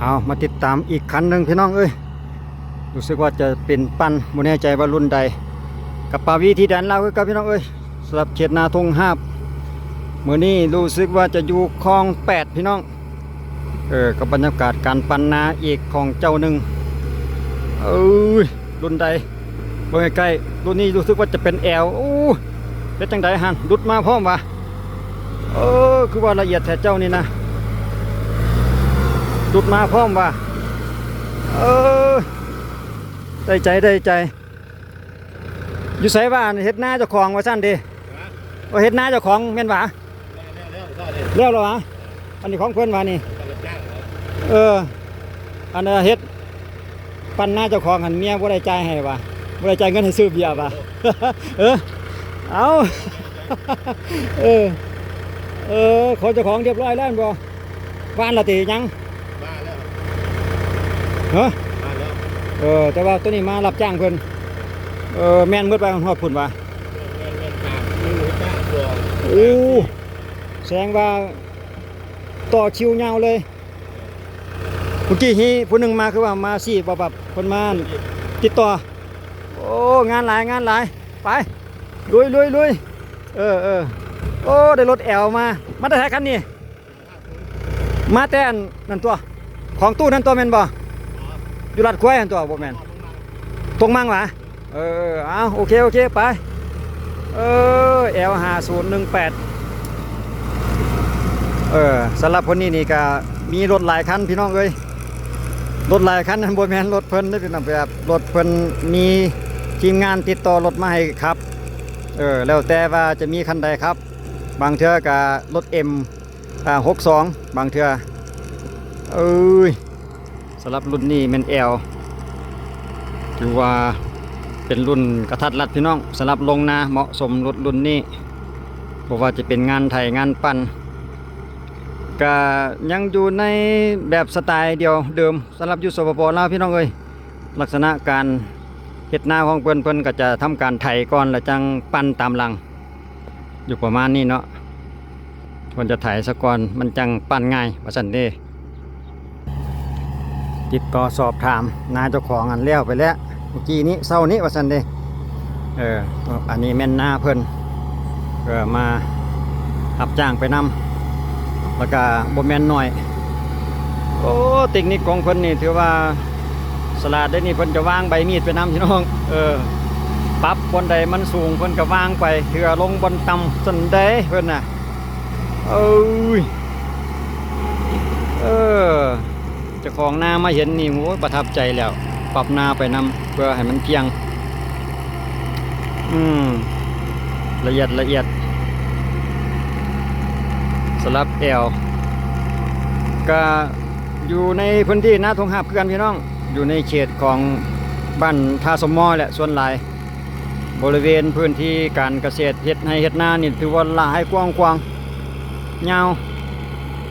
ເອົາ ມາຕິດຕາມອີກຄັນໜຶ່ງພີ່ນ້ອງເອີຍ, ຮູ້ສຶກວ່າຈະເປັນປັ່ນ ບໍ່ແນ່ໃຈວ່າລຸ້ນໃດ, ກັບປາວີທີ່ແດນລາວຄືເກົ່າພີ່ນ້ອງເອີຍ. ສຳລັບເຂດນາທົ່ງຫາບ ມື້ນີ້ຮູ້ສຶກວ່າຈະຢູ່ຄອງແປດພີ່ນ້ອງ. ເອີ ກັບບັນຍາກາດການປັ່ນນາອີກຂອງເຈົ້າໜຶ່ງ. ເອີຍ ລຸ້ນໃດ ເບິ່ງໃກ້ໆ ລຸ້ນນີ້ຮູ້ສຶກວ່າຈະເປັນແອວ. ໂອ້ ເຮັດຈັ່ງໃດຫັ້ນ ຫຼຸດມາພ້ອມຫວາ? ເອີ ຄືວ່າລະອຽດແທ້ເຈົ້ານີ້ນະ, ຫຼຸດມາພ້ອມຫວາ? ເອີ ໄດ້ໃຈ ໄດ້ໃຈ. ຢູ່ໃສຫວາ? ເຮັດນາເຈົ້າຂອງວ່າຊັ້ນເດ. ເອີ ເຮັດນາເຈົ້າຂອງແມ່ນຫວາ? ແລ້ວ ແລ້ວ ແລ້ວ ແລ້ວ ແລ້ວຫວາ? ອັນນີ້ຂອງເພິ່ນຫວານີ້? ເອີ ອັນເຮັດ ປັ່ນນາເຈົ້າຂອງຫັ້ນ ເມຍບໍ່ໄດ້ຈ່າຍໃຫ້ຫວາ? ບໍ່ໄດ້ຈ່າຍເງິນໃຫ້ຊື້ເບຍຫວາ? ເອີ ເອົາ ເອີ ເອີ ຂອງເຈົ້າຂອງຮຽບຮ້ອຍແລ້ວແມ່ນບໍ່? ຫວ່ານລະຕິ ຍັງ? ຫວ່ານແລ້ວ ຮະ? ຫວ່ານແລ້ວ ເອີ ແຕ່ວ່າໂຕນີ້ມາຮັບຈ້າງເພິ່ນ. ເອີ ແມ່ນໝົດໄປຮອດພຸ້ນຫວາ? ແມ່ນ ແມ່ນ ຕາມ ໂອ້ ສະແດງວ່າຕໍ່ຄິວຍາວເລີຍ. ເມື່ອກີ້ນີ້ຜູ້ໜຶ່ງມາ ຄືວ່າມາຊີ້ ແບບເພິ່ນມາຕິດຕໍ່. ໂອ້ ງານຫຼາຍ ງານຫຼາຍ ໄປ ລຸຍ ລຸຍ ລຸຍ. ເອີ ເອີ ໂອ້ ໄດ້ລົດແອວມາ. ມາແຕ່ໃສຄັນນີ້? ມາແຕ່ອັນນັ້ນຕົວະ ຂອງຕູ້ນັ້ນຕົວະ ແມ່ນບໍ່? ຢູ່ລາດຄວາຍຫັ້ນຕົວະ ບໍ່ແມ່ນ? ຕົງມັງຫວາ? ເອີ ເອົາ ໂອເຄ ໂອເຄ ໄປ. ເອີ ແອວຫ້າສູນໜຶ່ງແປດ. ເອີ ສຳລັບຄົນນີ້ນີ້ກະມີລົດຫຼາຍຄັນພີ່ນ້ອງເອີຍ, ລົດຫຼາຍຄັນ ບໍ່ແມ່ນລົດເພິ່ນເດ້ພີ່ນ້ອງ, ແບບລົດເພິ່ນມີທີມງານຕິດຕໍ່ລົດມາໃຫ້ຂັບ. ເອີ ແລ້ວແຕ່ວ່າຈະມີຄັນໃດຂັບ, ບາງເທື່ອກະລົດເອັມ ອ່າ ຫົກສອງ ບາງເທື່ອ. ເອີຍ ສຳລັບລຸ້ນນີ້ແມ່ນແອວ ຖືວ່າເປັນລຸ້ນກະທັດລັດພີ່ນ້ອງ, ສຳລັບລົງນາເໝາະສົມ ລົດລຸ້ນນີ້ ບໍ່ວ່າຈະເປັນງານໄຖງານປັ່ນ ກະຍັງຢູ່ໃນແບບສະໄຕດຽວເດີມ ສຳລັບຢູ່ ສປປ ລາວ ພີ່ນ້ອງເອີຍ. ລັກສະນະການເຮັດນາຂອງເພິ່ນ ເພິ່ນກໍຈະທຳການໄຖກ່ອນ ແລ້ວຈັ່ງປັ່ນຕາມຫຼັງ ຢູ່ປະມານນີ້ເນາະ, ເພິ່ນຈະໄຖສາກ່ອນ ມັນຈັ່ງປັ່ນງ່າຍ ວ່າຊັ້ນເດ້. ຕິດຕໍ່ສອບຖາມນາເຈົ້າຂອງ ອັນແລ້ວໄປແລ້ວ ເມື່ອກີ້ນີ້ ເຊົ້ານີ້ ວ່າຊັ້ນເດ້. ເອີ ອັນນີ້ແມ່ນນາເພິ່ນ ເອີ ມາຮັບຈ້າງໄປນຳ ແລ້ວກະບໍ່ແມ່ນໜ້ອຍ. ໂອ້ ເຕັກນິກຂອງເພິ່ນນີ້ຖືວ່າສະຫຼາດເດ້ນີ້, ເພິ່ນຈະວາງໃບມີດໄປນຳພີ່ນ້ອງ. ເອີ ປັບບ່ອນໃດມັນສູງ ເພິ່ນກະວາງໄປ, ເທື່ອລົງບ່ອນຕ່ຳຊັ້ນໃດເພິ່ນນະ. ເອີຍ ເອີ ເຈົ້າຂອງນາມາເຫັນນີ້ ໂອ້ຍ ປະທັບໃຈແລ້ວ, ປັບນາໄປນຳເພື່ອໃຫ້ມັນພຽງ. ອືມ ລະອຽດ ລະອຽດ ສຳລັບແອວ ກະຢູ່ໃນພື້ນທີ່ນາທົ່ງຫາບຄືກັນພີ່ນ້ອງ, ຢູ່ໃນເຂດຂອງບ້ານທ່າສົມມໍແຫຼະ ສ່ວນຫຼາຍ ບໍລິເວນພື້ນທີ່ການກະເສດ ເຮັດໄຮ່ເຮັດນານີ້ ຖືວ່າຫຼາຍກວ້າງຂວາງຍາວ.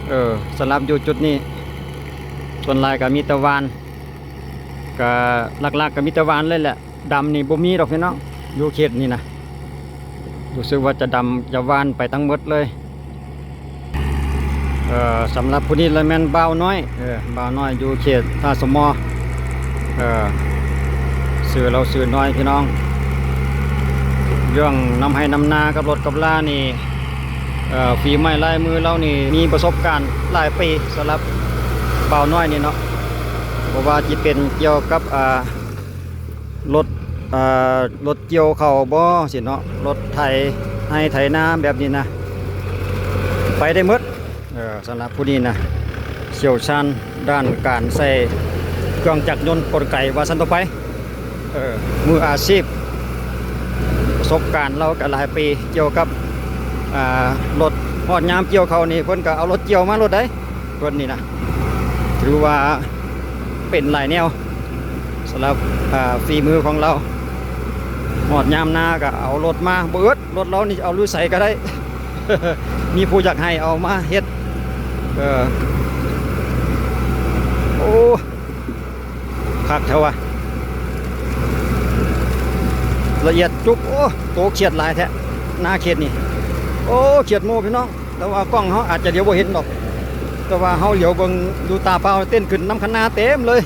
ເອີ ສຳລັບຢູ່ຈຸດນີ້ ສ່ວນຫຼາຍກະມີແຕ່ຫວ່ານ, ກະຫຼັກໆກະມີແຕ່ຫວ່ານເລີຍແຫຼະ, ດຳນີ້ບໍ່ມີດອກພີ່ນ້ອງ ຢູ່ເຂດນີ້ນະ. ຮູ້ສຶກວ່າຈະດຳຈະຫວ່ານໄປທັງໝົດເລີຍ. ເອີ ສຳລັບຜູ້ນີ້ລະແມ່ນບ່າວນ້ອຍ, ເອີ ບ່າວນ້ອຍຢູ່ເຂດທ່າສົມມໍ, ເອີ ຊື່ລາວຊື່ນ້ອຍພີ່ນ້ອງ. ເລື່ອງນຳໄຮ່ນຳນາກັບລົດກັບລານີ້ ເອີ ຝີໄມ້ລາຍມືລາວນີ້ມີປະສົບການຫຼາຍປີ ສຳລັບບ່າວນ້ອຍນີ້ເນາະ. ບໍ່ວ່າຊິເປັນກ່ຽວກັບ ອ່າ ລົດ ເອີ ລົດກ່ຽວເຂົ້າບໍ ຊີ້ເນາະ, ລົດໄຖໄຮ່ໄຖນາແບບນີ້ນະ ໄປໄດ້ໝົດ. ເອີ ສຳລັບຜູ້ນີ້ນະ ຊ່ຽວຊານດ້ານການໃຊ້ເຄື່ອງຈັກຍົນກົນໄກ ວ່າຊັ້ນຕໍ່ໄປ. ເອີ ມືອາຊີບ ປະສົບການລາວກະຫຼາຍປີກ່ຽວກັບ ອ່າ ລົດ, ຮອດຍາມກ່ຽວເຂົ້ານີ້ ເພິ່ນກະເອົາລົດກ່ຽວມາໂລດໃດ. ເພິ່ນນີ້ນະ ຖືວ່າເປັນຫຼາຍແນວ ສຳລັບ ອ່າ ຝີມືຂອງລາວ. ຮອດຍາມນາກະເອົາລົດມາບໍ່ອຶດ, ລົດລາວນີ້ເອົາຢູ່ໃສກະໄດ້ ມີຜູ້ຢາກໃຫ້ເອົາມາເຮັດ. ເອີ ໂອ້ ຄັກແທ້ວະ ລະອຽດຈຸກ. ໂອ້ ໂຕຂຽດຫຼາຍແທ້ ນາຂຽດນີ້. ໂອ້ ຂຽດໝູ່ພີ່ນ້ອງ, ແຕ່ວ່າກ້ອງເຮົາອາດຈະຫຼຽວບໍ່ເຫັນດອກ. ແຕ່ວ່າເຮົາຫຼຽວເບິ່ງຢູ່ຕາເປົ່າ ເຕັ້ນຂຶ້ນນຳຄັນນາເຕັມເລີຍ.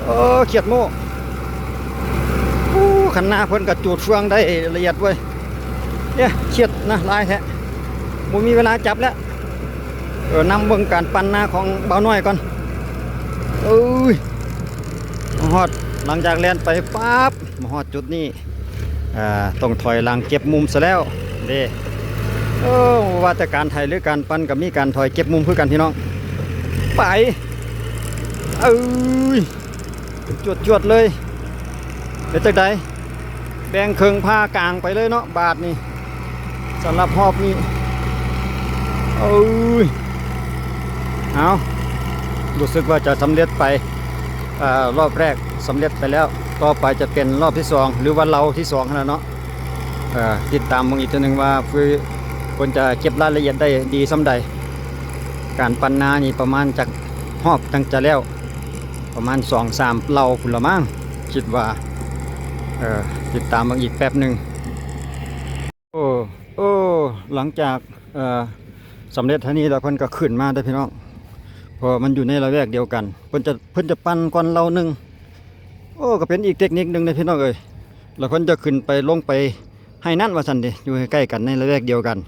ເອີ ຂຽດໂມ້. ໂອ້ ຄັນນາເພິ່ນກໍຈູດເຟືອງໄດ້ລະອຽດເວີຍ. ເອີ ຂຽດນະ ຫຼາຍແທ້. ບໍ່ມີເວລາຈັບແລ້ວ. ເອີ ນຳເບິ່ງການປັ່ນນາຂອງບ່າວນ້ອຍກ່ອນ. ເອີຍ ມາຮອດ ຫຼັງຈາກແລ່ນໄປປັບ ມາຮອດຈຸດນີ້ ອ່າ ຕ້ອງຖອຍຫຼັງເກັບມຸມຊະແລ້ວເດ້. ໂອ້ ບໍ່ວ່າແຕ່ການໄຖ ຫຼື ການປັ່ນ ກໍມີການຖອຍເກັບມຸມຄືກັນ ພີ່ນ້ອງ. ໄປ ເອີຍ ຈວດໆເລີຍ. ເປັນຈັ່ງໃດ? ແບ່ງເຄິ່ງຜ່າກາງໄປເລີຍເນາະ ບາດນີ້ ສຳລັບຮອບນີ້. ເອີຍ ເອົາ ຮູ້ສຶກວ່າຈະສຳເລັດໄປ ເອີ ຮອບແລກສຳເລັດໄປແລ້ວ. ຕໍ່ໄປຈະເປັນຮອບທີສອງ ຫຼືວ່າເລົາທີສອງຫັ້ນລະເນາະ. ເອີ ຕິດຕາມເບິ່ງອີກເທື່ອໜຶ່ງວ່າ ເພິ່ນຈະເກັບລາຍລະອຽດໄດ້ດີສ່ຳໃດ. ການປັ່ນນານີ້ປະມານຈັກຮອບຈັ່ງຈະແລ້ວ? ປະມານສອງສາມເລົາພຸ້ນລະມັ້ງ ຄິດວ່າ. ເອີ ຕິດຕາມເບິ່ງອີກແປັບໜຶ່ງ. ໂອ້ ໂອ້ ຫຼັງຈາກ ເອີ ສຳເລັດເທົ່ານີ້ແລ້ວ ເພິ່ນກໍຂຶ້ນມາເດ້ພີ່ນ້ອງ ເພາະວ່າມັນຢູ່ໃນລະແວກດຽວກັນ. ເພິ່ນຈະ ເພິ່ນຈະປັ່ນກ່ອນເລົາໜຶ່ງ. ໂອ້ ກໍເປັນອີກເຕັກນິກໜຶ່ງເດ້ພີ່ນ້ອງເອີຍ. ແລ້ວເພິ່ນຈະຂຶ້ນໄປ ລົງໄປໄຮ່ນັ້ນວ່າຊັ້ນເດ ຢູ່ໃກ້ໆກັນ ໃນລະແວກດຽວກັນ.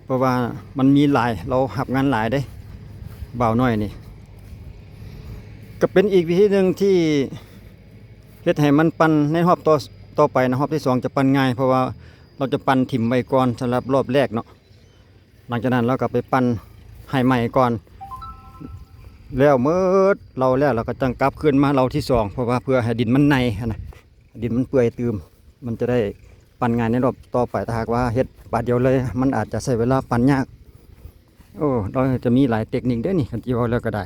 ເພາະວ່າມັນມີຫຼາຍ ລາວຮັບງານຫຼາຍເດ້ ບ່າວນ້ອຍນີ້. ກໍເປັນອີກວິທີໜຶ່ງທີ່ເຮັດໃຫ້ມັນປັ່ນໃນຮອບຕໍ່ ຕໍ່ໄປນະ ຮອບທີສອງຈະປັ່ນງ່າຍ ເພາະວ່າລາວຈະປັ່ນຖິ້ມໄວ້ກ່ອນສຳລັບຮອບແລກເນາະ. ຫຼັງຈາກນັ້ນລາວກໍໄປປັ່ນໃຫ້ໃໝ່ກ່ອນ ແລ້ວໝົດເລົາແລ້ວ ລາວກໍຈັ່ງກັບຄືນມາເລົາທີສອງ ເພາະວ່າເພື່ອໃຫ້ດິນມັນໃນຫັ້ນນະ ດິນມັນເປື່ອຍຕື່ມ ມັນຈະໄດ້ປັ່ນງ່າຍໃນຮອບຕໍ່ໄປ. ຖ້າຫາກວ່າເຮັດບາດດຽວເລີຍ ມັນອາດຈະໃຊ້ເວລາປັ່ນຍາກ. ໂອ້ ລາວຈະມີຫຼາຍເຕັກນິກເດ້ນີ້ ຄັນຊິເວົ້າແລ້ວກໍໄດ້.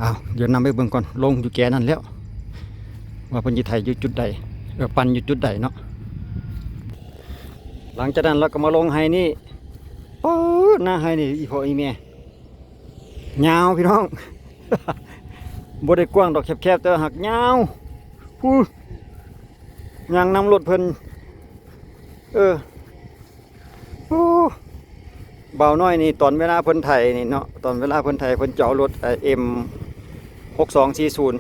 ອ້າວ ດຽວນຳໄປເບິ່ງກ່ອນ ລົງຢູ່ແກນັ້ນແລ້ວ ວ່າເພິ່ນຊິໄຖຢູ່ຈຸດໃດ ເອີ ປັ່ນຢູ່ຈຸດໃດເນາະ. ຫຼັງຈາກນັ້ນລາວກໍມາລົງໄຮ່ນີ້. ປາດ ນາໄຮ່ນີ້ ອີ່ພໍ່ອີ່ແມ່ ຍາວພີ່ນ້ອງ ບໍ່ໄດ້ກວ້າງດອກ ແຄບໆ ແຕ່ວ່າຫາກຍາວ. ພຸ້ນ ຍ່າງນຳລົດເພິ່ນ. ເອີ ໂອ້ ບ່າວນ້ອຍນີ້ ຕອນເວລາເພິ່ນໄຖນີ້ເນາະ ຕອນເວລາເພິ່ນໄຖ ເພິ່ນຈະເອົາລົດ ເອີ ເອັມຫົກສອງສີ່ສູນ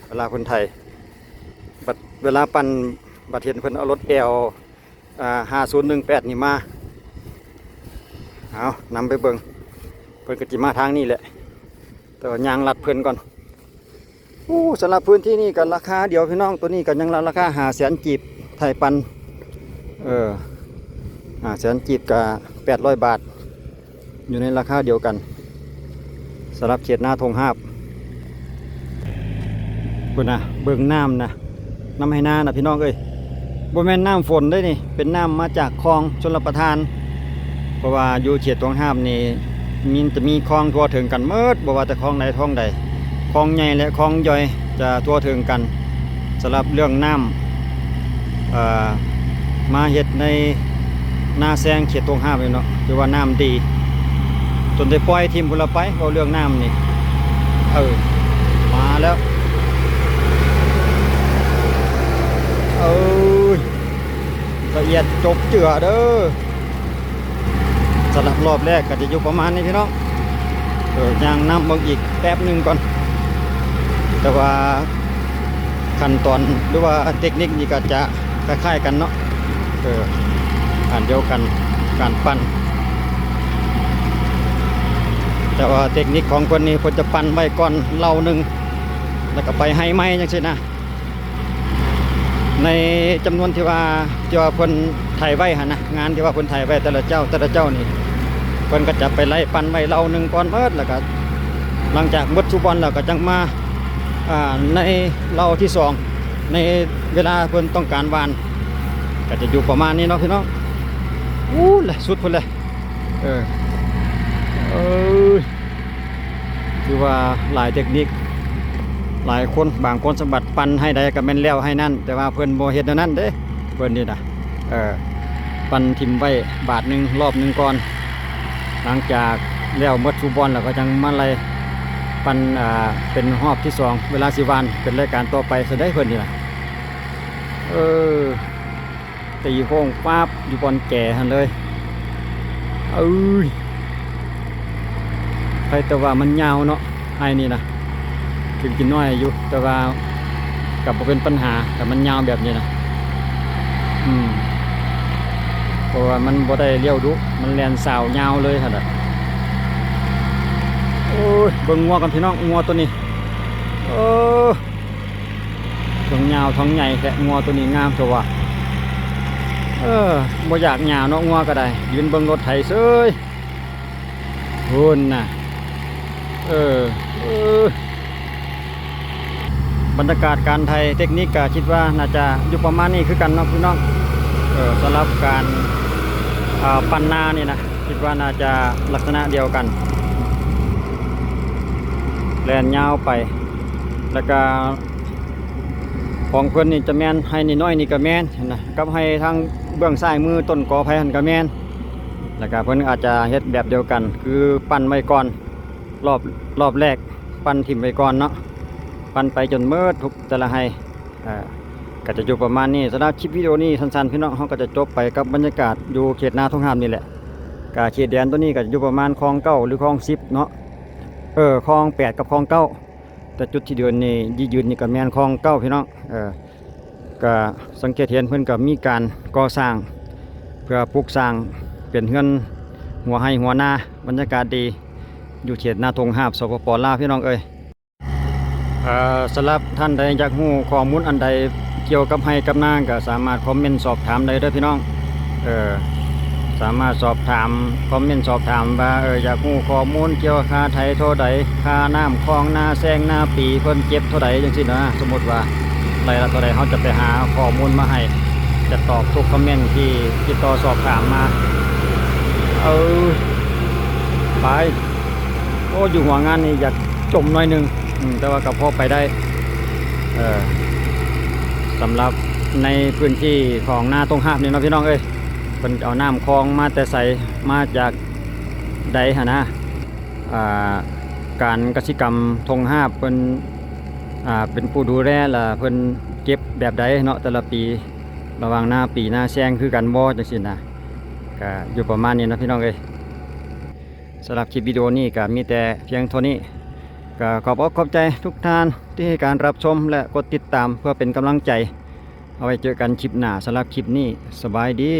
ເວລາເພິ່ນໄຖ. ບັດເວລາປັ່ນ ບັດເຫັນເພິ່ນເອົາລົດແອວ ອ່າ ຫ້າສູນໜຶ່ງແປດນີ້ມາ. ເອົາ ນຳໄປເບິ່ງ ເພິ່ນກໍຊິມາທາງນີ້ແຫຼະ ແຕ່ວ່າຍ່າງລັດເພິ່ນກ່ອນ. ໂອ້ ສຳລັບພື້ນທີ່ນີ້ກໍລາຄາດຽວພີ່ນ້ອງ ໂຕນີ້ກໍຍັງລາຄາຫ້າແສນກີບ ໄຖປັ່ນ ເອີ ຫ້າແສນກີບກໍແປດຮ້ອຍບາດ ຢູ່ໃນລາຄາດຽວກັນ ສຳລັບເຂດນາທົ່ງຮາບ. ພຸ້ນນະ ເບິ່ງນ້ຳນະ ນຳໄຮ່ນານະ ພີ່ນ້ອງເອີຍ. ບໍ່ແມ່ນນ້ຳຝົນເດ້ນີ້ ເປັນນ້ຳມາຈາກຄອງຊົນລະປະທານ ເພາະວ່າຢູ່ເຂດທົ່ງຮາບນີ້ ມີ ຈະມີຄອງທົ່ວເຖິງກັນໝົດ ບໍ່ວ່າແຕ່ຄອງໃດຄອງໃດ ຄອງໃຫຍ່ ແລະ ຄອງຍ່ອຍ ຈະທົ່ວເຖິງກັນ. ສຳລັບເລື່ອງນ້ຳ ເອີ ມາເຮັດໃນນາແຊງເຂດທົ່ງຮາບນີ້ເນາະ ຖືວ່ານ້ຳດີ ຈົນໄດ້ປ່ອຍຖິ້ມພຸ້ນລະໄປ ເວົ້າເລື່ອງນ້ຳນີ້. ເອີ ມາແລ້ວ ເອີຍ ລະອຽດຈົບເຈື່ອເດີ. ສຳລັບຮອບແລກກໍຈະຢູ່ປະມານນີ້ພີ່ນ້ອງ ເອີ ຍ່າງນຳເບິ່ງອີກແປັບໜຶ່ງກ່ອນ ແຕ່ວ່າຂັ້ນຕອນ ຫຼືວ່າເຕັກນິກນີ້ກໍຈະຄ້າຍໆກັນເນາະ ເອີ ອັນດຽວກັນ ການປັ່ນ ແຕ່ວ່າເຕັກນິກຂອງເພິ່ນນີ້ ເພິ່ນຈະປັ່ນໄວ້ກ່ອນເລົາໜຶ່ງ ແລ້ວກໍໄປໄຮ່ໃໝ່ຈັ່ງຊີ້ນະ. ໃນຈຳນວນທີ່ວ່າ ທີ່ວ່າເພິ່ນໄຖໄວ້ຫັ້ນນະ ງານທີ່ວ່າເພິ່ນໄຖໄວ້ແຕ່ລະເຈົ້າ ແຕ່ລະເຈົ້ານີ້ ເພິ່ນກໍຈະໄປໄລ່ປັ່ນໄວ້ເລົາໜຶ່ງກ່ອນໝົດ ແລ້ວກໍຫຼັງຈາກໝົດສູ່ບ່ອນແລ້ວກໍຈັ່ງມາ ອ່າ ໃນເລົາທີສອງ ໃນເວລາເພິ່ນຕ້ອງການຫວ່ານ ກໍຈະຢູ່ປະມານນີ້ເນາະພີ່ນ້ອງ. ອູ້ນແຫຼະ ສຸດພຸ້ນແຫຼະ ເອີ ເອີຍ ຖືວ່າຫຼາຍເຕັກນິກ ຫຼາຍຄົນ ບາງຄົນສາມາດປັ່ນໄຮ່ໃດກໍແມ່ນແລ້ວໄຮ່ນັ້ນ ແຕ່ວ່າເພິ່ນບໍ່ເຮັດແນວນັ້ນເດ້ ເພິ່ນນີ້ນະ ເອີ ປັ່ນຖິ້ມໄວ້ບາດໜຶ່ງ ຮອບໜຶ່ງກ່ອນ ຫຼັງຈາກແລ້ວໝົດສູ່ບ່ອນແລ້ວກໍຈັ່ງມາໄລ່ປັ່ນ ອ່າ ເປັນຮອບທີສອງ ເວລາຊິຫວ່ານເປັນລາຍການຕໍ່ໄປຊະເດ້ ເພິ່ນນີ້ນະ ເອີ. ຕີໂຮງປາບຢູ່ບ່ອນແຈຫັ້ນເລີຍ ເອີຍ. ໃຜແຕ່ວ່າມັນຍາວເນາະ ໄຮ່ນີ້ນະ ເປັນກິນນ້ອຍຢູ່ ແຕ່ວ່າກໍບໍ່ເປັນປັນຫາ ຖ້າມັນຍາວແບບນີ້ນະ ອືມ ເພາະວ່າມັນບໍ່ໄດ້ລ້ຽວດຸ ມັນແລ່ນສາວຍາວເລີຍຫັ້ນນະ. ໂອ້ຍ ເບິ່ງງົວກ່ອນພີ່ນ້ອງ ງົວໂຕນີ້ ເອີ ທັງຍາວທັງໃຫຍ່ແທ້ ງົວໂຕນີ້ງາມແທ້ວ່າ ເອີ ບໍ່ຢາກຫຍ້າເນາະ ງົວກໍໄດ້ ຢືນເບິ່ງລົດໄຖເສີຍ. ພຸ້ນນະ ເອີ ເອີ ບັນຍາກາດການໄຖເຕັກນິກກໍຄິດວ່າໜ້າຈະຢູ່ປະມານນີ້ຄືກັນເນາະພີ່ນ້ອງ. ເອີ ສຳລັບການ ອ່າ ປັ້ນນານີ້ນະ ຄິດວ່າໜ້າຈະລັກສະນະດຽວກັນ ແລ່ນຍາວໄປ ແລ້ວກໍຂອງເພິ່ນນີ້ຈະແມ່ນໄຮ່ນ້ອຍໆນີ້ກໍແມ່ນນະ ກັບໄຮ່ທາງເບື້ອງຊ້າຍມືຕົ້ນກໍໄຜ່ຫັ້ນກໍແມ່ນ. ແລ້ວກະເພິ່ນອາດຈະເຮັດແບບດຽວກັນ ຄືປັ້ນໄວ້ກ່ອນ ລອບ ລອບແລກ ປັ້ນຖິ້ມໄວ້ກ່ອນເນາະ ປັ້ນໄປຈົນໝົດທຸກແຕ່ລະໄຮ່ ເອີ ກະຈະຢູ່ປະມານນີ້. ສຳລັບຄລິບວິດີໂອນີ້ສັ້ນໆ ພີ່ນ້ອງ ເຮົາກໍຈະຈົບໄປກັບບັນຍາກາດຢູ່ເຂດນາທົ່ງຫາບນີ້ແຫຼະ. ກະເຂດແດນໂຕນີ້ກໍຈະຢູ່ປະມານຄອງເກົ້າ ຫຼື ຄອງສິບເນາະ ເອີ ຄອງແປດກັບຄອງເກົ້າ. ແຕ່ຈຸດທີ່ເດີນນີ້ ຢືນຢູ່ນີ້ກໍແມ່ນຄອງເກົ່າ ພີ່ນ້ອງ ເອີ ກໍສັງເກດເຫັນເພິ່ນກໍມີການກໍ່ສ້າງ ເພື່ອປຸກສ້າງເປັນເຮືອນຫົວໄຮ່ຫົວນາ ບັນຍາກາດດີ ຢູ່ເຂດນາທົ່ງຫາບ ສປປ ລາວ ພີ່ນ້ອງເອີຍ. ເອີ ສຳລັບທ່ານໃດຢາກຮູ້ຂໍ້ມູນອັນໃດກ່ຽວກັບໄຮ່ກັບນາ ກໍສາມາດຄອມເມັນສອບຖາມໄດ້ເດີພີ່ນ້ອງ ເອີ ສາມາດສອບຖາມ ຄອມເມັນສອບຖາມວ່າ ເອີ ຢາກຮູ້ຂໍ້ມູນກ່ຽວກັບຄ່າໄຖເທົ່າໃດ ຄ່ານ້ຳຄອງນາແຊງນາປີ ເພິ່ນເກັບເທົ່າໃດ ຈັ່ງຊີ້ນະ. ສົມມຸດວ່າໄລ່ລະເທົ່າໃດ ເຮົາຈະໄປຫາຂໍ້ມູນມາໃຫ້ ຈະຕອບທຸກຄອມເມັນທີ່ຕິດຕໍ່ສອບຖາມມາ. ເອີ ໄປ ໂອ້ ຢູ່ຫົວງານນີ້ຢາກຈົມໜ້ອຍໜຶ່ງ ອືມ ແຕ່ວ່າກໍພໍໄປໄດ້ ເອີ ສຳລັບໃນພື້ນທີ່ຂອງນາຕົງຫາບນີ້ເນາະ ພີ່ນ້ອງເອີຍ. ເພິ່ນເອົານ້ຳຄອງມາແຕ່ໃສ ມາຈາກໃດຫັ້ນນະ ອ່າ ການກະສິກຳທົ່ງຫາບເພິ່ນ ອ່າ ເປັນຜູ້ດູແລ ລະເພິ່ນເກັບແບບໃດເນາະ ແຕ່ລະປີ ລະຫວ່າງນາປີນາແຊງຄືກັນບໍ່ ຈັ່ງຊີ້ນະ. ກະຢູ່ປະມານນີ້ເນາະ ພີ່ນ້ອງເອີຍ. ສຳລັບຄລິບວິດີໂອນີ້ກໍມີແຕ່ພຽງເທົ່ານີ້. ກໍຂອບອົກຂອບໃຈທຸກທ່ານທີ່ໃຫ້ການຮັບຊົມ ແລະ ກົດຕິດຕາມເພື່ອເປັນກຳລັງໃຈ. ເອົາໄວ້ເຈີກັນຄລິບໜ້າ. ສຳລັບຄລິບນີ້ ສະບາຍດີ.